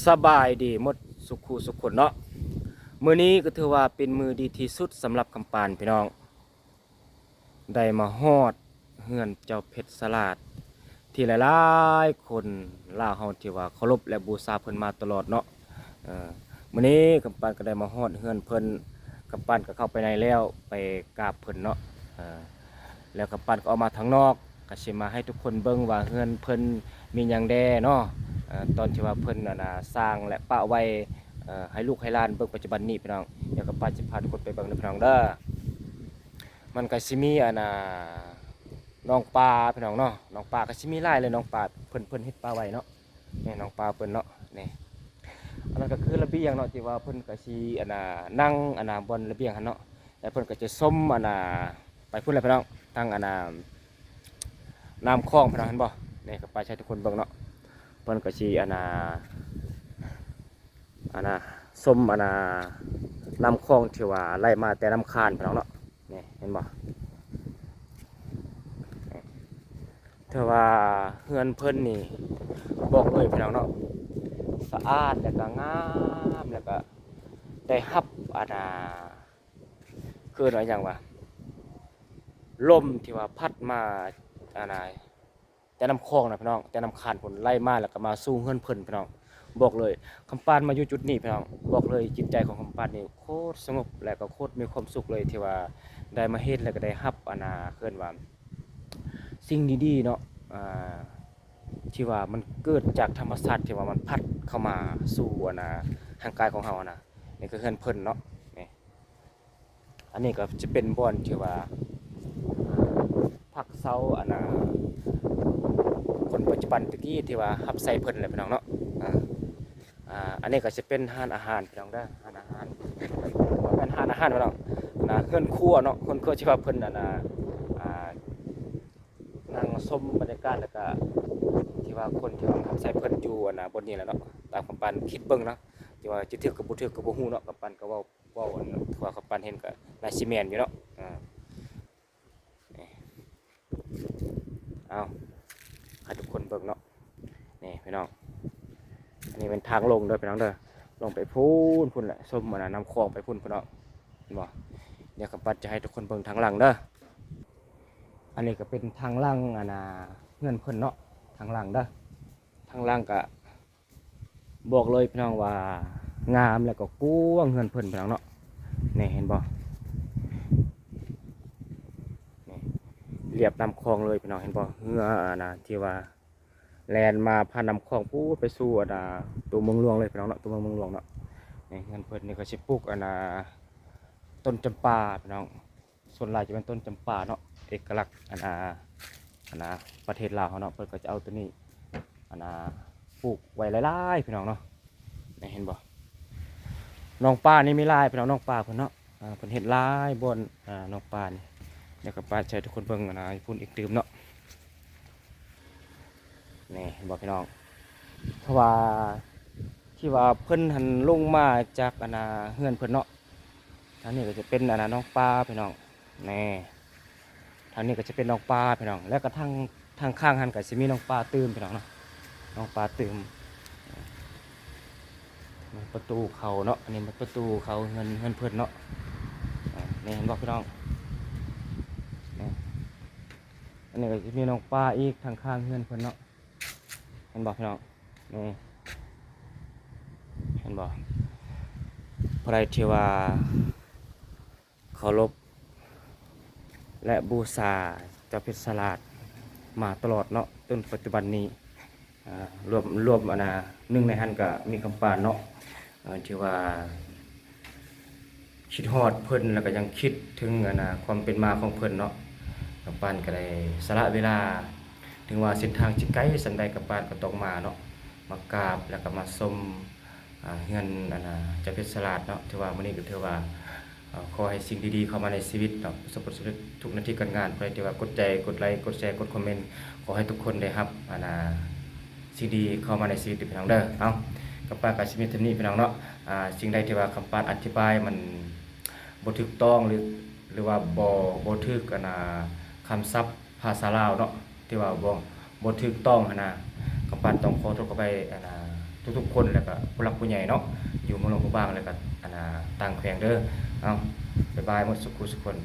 ສະບາຍດີໝົດສຸຂູສຸຄົນເນາະ. ມື້ນີ້ກໍຖືວ່າເປັນມື້ດີທີ່ສຸດສຳລັບຄຳປານພີ່ນ້ອງ ໄດ້ມາຮອດເຮືອນເຈົ້າເພັດສະຫຼາດ ທີ່ຫຼາຍໆຄົນລາວເຮົາທີ່ວ່າເຄົາລົບ ແລະ ບູຊາເພິ່ນມາຕະຫຼອດເນາະ. ເອີ ມື້ນີ້ຄຳປານກໍໄດ້ມາຮອດເຮືອນເພິ່ນ, ຄຳປານກໍເຂົ້າໄປໃນແລ້ວ ໄປກາບເພິ່ນເນາະ. ເອີ ແລ້ວຄຳປານກໍອອກມາທາງນອກ ກໍຊິມາໃຫ້ທຸກຄົນເບິ່ງວ່າເຮືອນເພິ່ນມີຫຍັງແດ່ເນາະ. ເອີ ຕອນທີ່ວ່າເພິ່ນອັນນ່າສ້າງ ແລະ ປະໄວ້ ເອີ ໃຫ້ລູກໃຫ້ຫຼານເບິ່ງປັດຈຸບັນນີ້ພີ່ນ້ອງ. ດຽວຄຳປານຊິພາທຸກຄົນໄປເບິ່ງເດີພີ່ນ້ອງເດີ. ມັນກໍຊິມີອັນນ່າໜອງປາພີ່ນ້ອງເນາະ, ໜອງປາກໍຊິມີຫຼາຍເລີຍ. ໜອງປາເພິ່ນ ເພິ່ນເຮັດປະໄວ້ເນາະ. ນີ້ໜອງປາເພິ່ນເນາະ. ນີ້ ອັນນັ້ນກໍຄືລະບຽງເນາະ ທີ່ວ່າເພິ່ນກໍຊິອັນນ່ານັ່ງອັນນ່າບ່ອນລະບຽງຫັ້ນເນາະ. ແລ້ວເພິ່ນກໍຈະຊົມອັນນ່າໄປພຸ້ນແຫຼະພີ່ນ້ອງ, ທາງອັນນ່ານ້ຳຂອງພີ່ນ້ອງເຫັນບໍ່? ນີ້ກໍໄປໃຫ້ທຸກຄົນເບິ່ງເນາະ. ເພິ່ນກໍຊິອັນນ່າ ອັນນ່າຊົມອັນນ່ານ້ຳຂອງທີ່ວ່າໄຫຼມາແຕ່ນ້ຳຄານພີ່ນ້ອງເນາະ. ນີ້ເຫັນບໍ່? ນີ້ ຖືວ່າເຮືອນເພິ່ນນີ້ ບອກເລີຍພີ່ນ້ອງເນາະ ສະອາດ ແລ້ວກໍງາມ ແລ້ວກໍໄດ້ຮັບອັນນ່າ ເອີ້ນວ່າຫຍັງວະ ລົມທີ່ວ່າພັດມາອັນນ່າ ແຕ່ນ້ຳຂອງນະພີ່ນ້ອງ, ແຕ່ນ້ຳຄານພຸ້ນໄຫຼມາ ແລ້ວກໍມາສູ່ເຮືອນເພິ່ນພີ່ນ້ອງ. ບອກເລີຍ ຄຳປານມາຢູ່ຈຸດນີ້ພີ່ນ້ອງ ບອກເລີຍ ຈິດໃຈຂອງຄຳປານນີ້ໂຄດສະຫງົບ ແລະກໍໂຄດມີຄວາມສຸກເລີຍ ທີ່ວ່າໄດ້ມາເຫັນ ແລະກໍໄດ້ຮັບອັນນ່າ ເອີ້ນວ່າສິ່ງດີໆເນາະ ອ່າ ທີ່ວ່າມັນເກີດຈາກທຳມະຊາດ ທີ່ວ່າມັນພັດເຂົ້າມາສູ່ອັນນ່າຮ່າງກາຍຂອງເຮົາຫັ້ນນະ. ນີ້ຄືເຮືອນເພິ່ນເນາະ ນີ້ ອັນນີ້ກໍຈະເປັນບ່ອນທີ່ວ່າ ອ່າ ພັກເຊົາອັນນ່າ ຄົນປັດຈຸບັນຕະກີ້ທີ່ວ່າຮັບໃຊ້ເພິ່ນແຫຼະພີ່ນ້ອງເນາະ. ອ່າ ອ່າ ອັນນີ້ກໍຈະເປັນຮ້ານອາຫານພີ່ນ້ອງເດີ, ຮ້ານອາຫານ ບໍ່ແມ່ນຮ້ານອາຫານພີ່ນ້ອງ ອັນນ່າເຮືອນຄົວເນາະ, ເຮືອນຄົວທີ່ວ່າເພິ່ນອັນນ່າ ອ່າ ນັ່ງຊົມບັນຍາກາດ ແລ້ວກະທີ່ວ່າຄົນທີ່ວ່າຮັບໃຊ້ເພິ່ນຢູ່ອັນນ່າບ່ອນນີ້ແຫຼະເນາະ. ຕາມຄຳປານຄິດເບິ່ງເນາະ ທີ່ວ່າຈະຖືກກັບບໍ່ຖືກກໍບໍ່ຮູ້ເນາະ, ຄຳປານກໍເວົ້າ ເວົ້າອັນ ເພາະວ່າຄຳປານເຫັນກໍໜ້າຊິແມ່ນຢູ່ເນາະ. ອ່າ ນີ້ ເອົາ ໃຫ້ທຸກຄົນເບິ່ງເນາະ. ນີ້ພີ່ນ້ອງ ອັນນີ້ເປັນທາງລົງເດີພີ່ນ້ອງເດີ, ລົງໄປພຸ້ນ ພຸ້ນແຫຼະ ຊົມອັນນ່ານ້ຳຂອງໄປພຸ້ນພີ່ນ້ອງ ເຫັນບໍ່? ດຽວຄຳປານຈະໃຫ້ທຸກຄົນເບິ່ງທາງຫຼັງເດີ. ອັນນີ້ກໍເປັນທາງຫຼັງອັນນ່າເຮືອນເພິ່ນເນາະ, ທາງຫຼັງເດີ. ທາງຫຼັງກະ ບອກເລີຍພີ່ນ້ອງວ່າງາມ ແລ້ວກໍກວ້າງເຮືອນເພິ່ນພີ່ນ້ອງເນາະ. ນີ້ເຫັນບໍ່? ນີ້ລຽບນ້ຳຂອງເລີຍພີ່ນ້ອງ ເຫັນບໍ່? ເຮືອອັນນ່າທີ່ວ່າແລ່ນມາຜ່ານນ້ຳຂອງພຸ້ນໄປສູ່ອັນນ່າຕົວເມືອງຫຼວງເລີຍພີ່ນ້ອງເນາະ, ຕົວເມືອງ ເມືອງຫຼວງເນາະ. ນີ້ເຮືອນເພິ່ນນີ້ກໍຊິປູກອັນນ່າຕົ້ນຈຳປາພີ່ນ້ອງ. ສ່ວນຫຼາຍຈະເປັນຕົ້ນຈຳປາເນາະ, ເອກະລັກອັນນ່າ ອັນນ່າ ປະເທດລາວເຮົາເນາະ, ເພິ່ນກໍຈະເອົາໂຕນີ້ອັນນ່າ ປູກໄວ້ຫຼາຍໆ ພີ່ນ້ອງເນາະ. ນີ້ເຫັນບໍ່? ໜອງປານີ້ມີຫຼາຍພີ່ນ້ອງ, ໜອງປາເພິ່ນເນາະ, ເອີ ເພິ່ນເຮັດຫຼາຍບ່ອນ ອ່າ ໜອງປານີ້. ດຽວຄຳປານໃຫ້ທຸກຄົນເບິ່ງອັນນ່າຢູ່ພຸ້ນອີກຕື່ມເນາະ. ນີ້ເຫັນບໍ່ພີ່ນ້ອງ? ເພາະວ່າທີ່ວ່າເພິ່ນຫັ້ນລົງມາຈາກອັນນ່າເຮືອນເພິ່ນເນາະ, ທາງນີ້ກໍຈະເປັນອັນນ່າໜອງປາພີ່ນ້ອງ. ນີ້ ທາງນີ້ກໍຈະເປັນໜອງປາພີ່ນ້ອງ, ແລ້ວກໍທາງ ທາງຂ້າງຫັ້ນກໍຊິມີໜອງປາຕື່ມພີ່ນ້ອງເນາະ, ໜອງປາຕື່ມ. ປະຕູເຂົ້າເນາະ, ອັນນີ້ແມ່ນປະຕູເຂົ້າເຮືອນ ເຮືອນເພິ່ນເນາະ. ນີ້ເຫັນບໍ່ພີ່ນ້ອງ? ນີ້ ອັນນີ້ກໍຊິມີໜອງປາອີກທາງຂ້າງເຮືອນເພິ່ນເນາະ. ເຫັນບໍ່ພີ່ນ້ອງ? ນີ້ ເຫັນບໍ່? ຜູ້ໃດທີ່ວ່າເຄົາລົບ ແລະ ບູຊາເຈົ້າເພັດສະຫຼາດມາຕະຫຼອດເນາະ ຈົນປັດຈຸບັນນີ້ ອ່າ ລວມ ລວມອັນນ່າ ໜຶ່ງໃນຫັ້ນກໍມີຄຳປານເນາະ ເອີ ທີ່ວ່າ ຄິດຮອດເພິ່ນ ແລ້ວກໍຍັງຄິດເຖິງອັນນ່າຄວາມເປັນມາຂອງເພິ່ນເນາະ. ກຳປານກໍໄດ້ສະຫຼະເວລາ ເຖິງວ່າເສັ້ນທາງຊິໄກສ່ຳໃດ ກຳປານກໍຕ້ອງມາເນາະ, ມາກາບ ແລ້ວກໍມາຊົມ ອ່າ ເຮືອນອັນນ່າເຈົ້າເພັດສະຫຼາດເນາະ. ຖືວ່າມື້ນີ້ກໍຖືວ່າ ເອີ ຂໍໃຫ້ສິ່ງດີໆເຂົ້າມາໃນຊີວິດເນາະ, ປະສົບຜົນສຳເລັດທຸກໜ້າທີ່ການງານ. ໃຜທີ່ວ່າກົດໃຈ ກົດໄລ ກົດແຊ ກົດຄອມເມັນ ຂໍໃຫ້ທຸກຄົນໄດ້ຮັບອັນນ່າ ສິ່ງດີເຂົ້າມາໃນຊີວິດເດີພີ່ນ້ອງເດີ. ເອົາ ກຳປານກໍຊິມີເທົ່ານີ້ພີ່ນ້ອງເນາະ. ອ່າ ສິ່ງໃດທີ່ວ່າຄຳປານອະທິບາຍມັນບໍ່ຖືກຕ້ອງ ຫຼື ຫຼືວ່າບໍ່ ບໍ່ຖືກອັນນ່າຄຳສັບພາສາລາວເນາະ ທີ່ວ່າບໍ່ ບໍ່ຖືກຕ້ອງຫັ້ນນະ, ກຳປານຕ້ອງຂໍໂທດຂໍອະໄພອັນນ່າ ທຸກໆຄົນ ແລ້ວກໍຜູ້ຫຼັກຜູ້ໃຫຍ່ເນາະ ຢູ່ເມືອງຫຼວງພະບາງ ແລ້ວກໍ ອັນນ່າ ຕ່າງແຂວງເດີ. ເອົາ ບາຍບາຍໝົດສຸຂູສຸຄົນ.